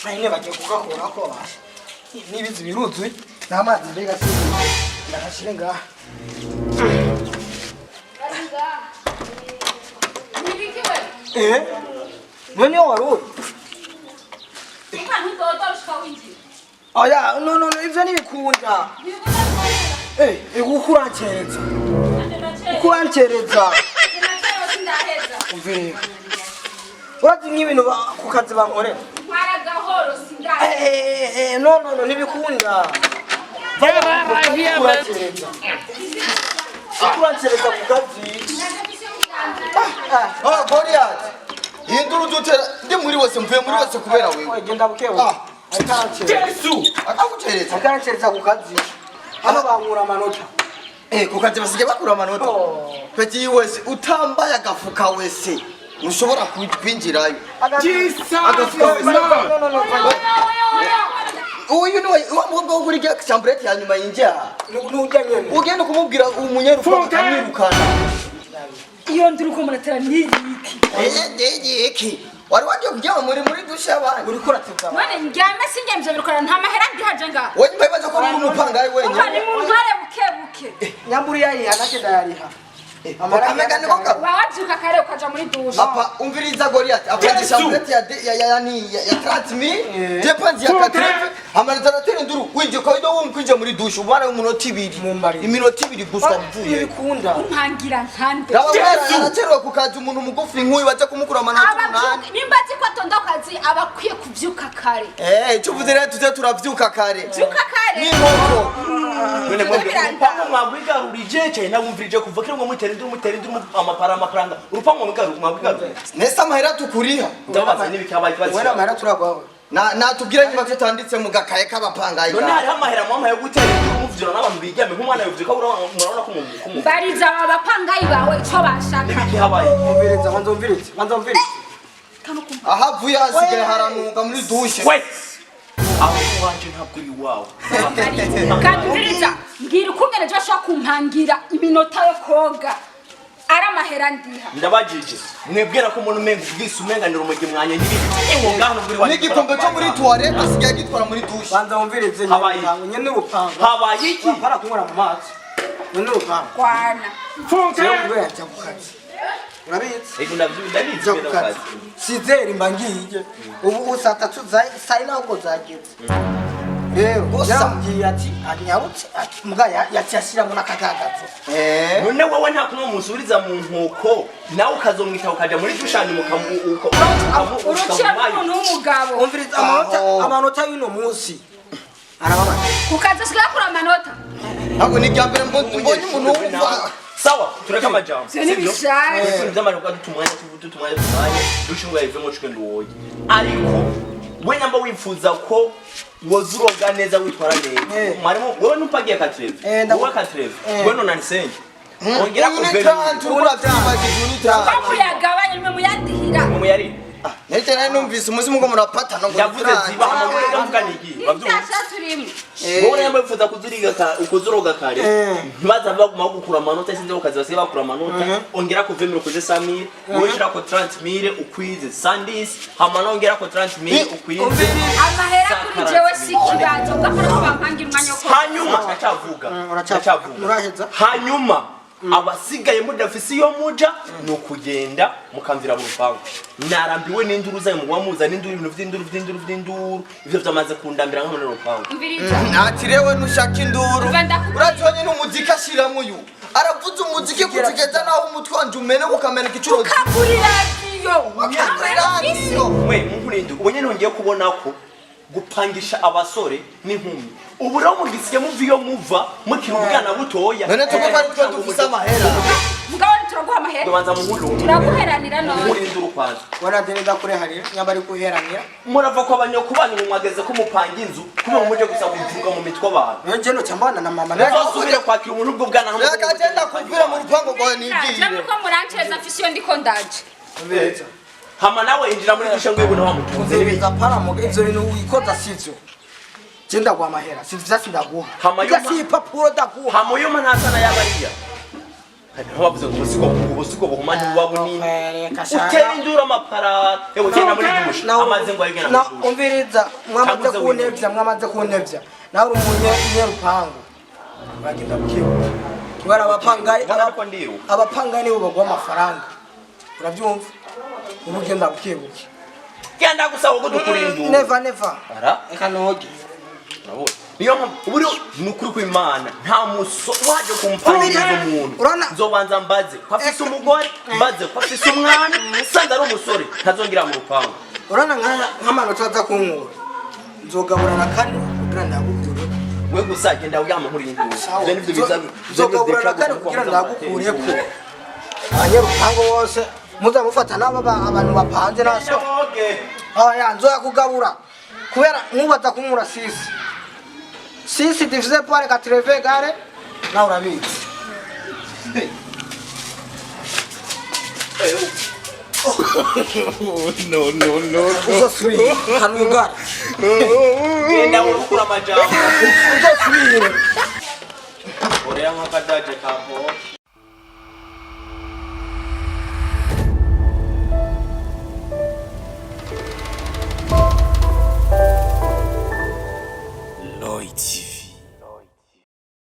Sayine bagiye kugakora ko basha. N'ibizi biruzuye n'amazi mbega si ndahashire ngaha. Eh? None niyo wari uri? Oya, no no no, ivyo ntibikunda. Eh, uko urancereza. Uko urancereza. Umve rero. Urazi nk'ibintu ku kazi bankorera. Eh, eh, eh, no no no, ntibikunda. Uko urancereza. Uko urancereza ku kazi. Ah, Goliath. Iyi nduru dutera ndi muri wese, mvuye muri wese kubera wewe. Oya, genda bukebuke. Ah. Ariko arancereza. Yesu! Akagucereza. Ariko arancereza ku kazi. Hano bankura amanota. Eh, ku kazi basigaye bakura amanota. Oh. Peti wese utambaye agafuka wese ntushobora kwinjirayo. Jesus Agafuka is wese. Lord! No, no, no, no. Uyu ni wa mukobwa wo kuri chambrette ya nyuma yinjiye aha. Nujya nyene. Ugenda kumubwira umunyeruko Funke! akamwirukana. Iyo nduru ko muratera ni iki? Eh, iki. Wari wagiye kuryama muri dushe y'abandi. Uriko uratevya. None ndyame singemvye birukora nta mahera ndihaje ngaha. Wewe nyuma ibibazo ko uri umupangayi Umva wenyine. ni mu ntware buke buke. Nyamburi yariha nake ndayariha. Akamega niko ka Uba wavyuka kare ukaja muri dushe. Apa umviriza Goliath apanze Yesu! chambrette ya ya 30,000 je panze ya Funke! 80 amanota aratera induru winjiye kawaida wowe kwinjira muri douche ubara umunota ibiri. Mumbarire. Iminota ibiri gusa mvuye. Ntibikunda. Umpangira nkande. Raba Yesu! araterwa ku kazi umuntu mugufi nk'uyu baza kumukura amanota 8. Abavyuka nimba azi ko atonda ku kazi aba akwiye kuvyuka kare. Eh, icyo uvuze rero tuze turavyuka kare. Vyuka kare. N'inkoko. None mwebwe Biranda. urupangu mwagwigarurije cyane nabumvirije kuva kera ngo mutera induru, mutera induru, amapara amafaranga urupangu mwagwigarurije. Nese amahera tukuriha. Ndabaza n'ibiki habaye ikibazo. Wena amahera turagwawe. Na natubwira nyuma tutanditse mu gakaye k'abapangayi. None hariho amahera mwampaye yo gutera induru muvyura n'abantu biryamye nk'umwana yovyuka murabona ko mu Mbariza aba bapangayi bawe ico bashaka. n'ibiki habaye. Umviriza, banza umvirize, banza umvirize. Ahavuye hasigaye haranuka muri douche. We! Aho iwanje ntabwo uri iwawe. Kandi umviriza, mbwira ukungene ejo bashobora kumpangira iminota yo koga. Ari amahera ndiha. Ndabajije mwebwira ko umuntu umenga ubwise umenganira umugi mwanya n'ibindi ingo ngaho nubwo uri N'igikombe cyo muri toilette asigaye agitwara muri douche. Banza umvirize Habaye. nyene urupangu, nyene urupangu. Habaye iki? Para kunywera mu mazi. Nyene urupangu. Kwana. Jewe kubera njya ku kazi. Urabizi? Ego ndavyo ndabizi Njya ku ngenda kazi. kukazi. Sizeri mba ngiye. Ubu saa tatu za saa yine ahubwo zageze. Rero Gusa. yarambwiye ati anyarutse ati mbwa yaciye ashyiramo n'akagagazo. Eh. None wowe nta kumwe musubiriza mu nkoko nawe ukazomwita ukaja muri dushani Uruciye rw'umuntu w'umugabo. Umviriza amanota Aho. amanota y'uno munsi. Arababaye. Ku kazi asigaye akura amanota. Ntabwo ni irya mbere mbonye umuntu wumva. Sawa, tureke amajambo. Ivyo ni bishaje. Ibintu by'amajambo dutumwanya dutumwanya tumwanya dushinga ivemo cwende woye, ariko we nyamba wifuza ko woza uroga neza witwara neza. Eh. Mwarimu wewe ntupagiye katreve. Eh, Wowe katreve. Eh. Wewe none nisenge ongera Uyu ni kuveri. 30 urabyibagije uyu ni 30. Ko muyagabanye nimwe muyandihira. Muyari. Nete nari numvise umunsi mugo murapatana ngo ni Ndavuze 30. ziba amavuga ndavuga nigi bavyumva. Itasha turimo. Wowe nyamba wifuza kuzuriga ukuzuroga kare Eh. ntibaza baguma gukura amanota sinzi ko kazi basigaye bakura amanota ongera ku 20 ukuze 100,000 wowe shira ko 30,000 ukwize 110 hama nongera ko 30,000 ukwize. Amahera kuri jewe si ikibazo. Ugakora ko bampangira umwanya wo koga. Hanyuma ndacyavuga. Uracyavuga. Ndacyavuga. Uraheza. Hanyuma abasigaye mudafise iyo muja ni ukugenda mukamvira mu rupangu. Narambiwe n'induru zanyu muguma muza n'induru, ibintu vy'induru vy'induru vy'induru, ivyo vyamaze kundambira nka muri rupangu. Umviriza. Ati rewe ntushaka induru. Umva ndakubwira. Uraconye n'umuziki ashiramo uyu. Aravuza umuziki kugeza naho umutwe wanje umeneka ukameneka inshuro Ukagura iradiyo. Ukagura iradiyo. Mwe munkurinde ubu nyene ngiye kubona ko gupangisha abasore n'inkumi ubu rero mugisiye muva iyo muva mukiri ubwana butoya. None tuko ko ari twe dufise amahera. Mugabo turaguha amahera. Tubanza munkuru. Turaguheranira none. Munkuru induru kwanza. Wena deni ndakureharira nyamba ari kuheranira. Murava kwa banyoko banyu ngo mwageze ko mupanga inzu kuba muje gusa kuvuga mu mitwe abantu. Niyo njye noca mbana na mama. Muzosubire kwakira umuntu ubwo bwana hamwe. Reka agenda kuvira mu rupangu rwawe nigire. Namwe ko murancereza mfise iyo ndiko ndaje. Umviriza. Hama nawe injira muri dushe ngo ibone wa mutunze n'ibiki. Umviriza paramuga ivyo bintu wikoza sivyo. Je ndaguha amahera. Sivyo vyasi ndaguha. Hama Ivyo yuma- si ipapuro ndaguha. Hama uyo ntasa na yabariya. Niho bavuze ngo ubusigo buhuma ntibuba bunini. Reka shaka. Utera induru amapara. Ewe genda muri dushe. Amazi ngo ayigena Na muri dushe. umviriza, mwamaze Cyangwa uze kuntevya, mwamaze kuntevya. Nawe uri umunyerupangu, uragenda bukebuke kubera abapangayi. Ubona ko ndiruka. Abapangayi nibo baguha amafaranga, urabyumva? Uba ugenda bukebuke. Genda gusa wowe dukura induru. Neva neva. Ara. Reka noge. Urabona? Niyo mpamvu ubu rero ni ukuri kw'Imana, nta muso waje kumpangiza umuntu. Nzobanza mbaze ko afise umugore, mbaze ko afise umwana, sanze ari umusore ntazongera mu rupangu. Urana nk'amanota aza kunkura, nzogabura na kane kugira ndagukure. We gusa genda uryama nkuri induru. Sawa. Ivyo nivyo biza. Nzogabura na kane kugira ndagukureko. Abanyerupangu bose muza mufata n'aba abantu bapanze naso. Oya, nzoya kugabura kubera nkubaza kunkura six six divisé par 80 égale, nawe urabizi. No, no, no. Uzosubire kanugara. Genda urukura amajambo. Uzosubire. Oreya nk'akadaje ka boke.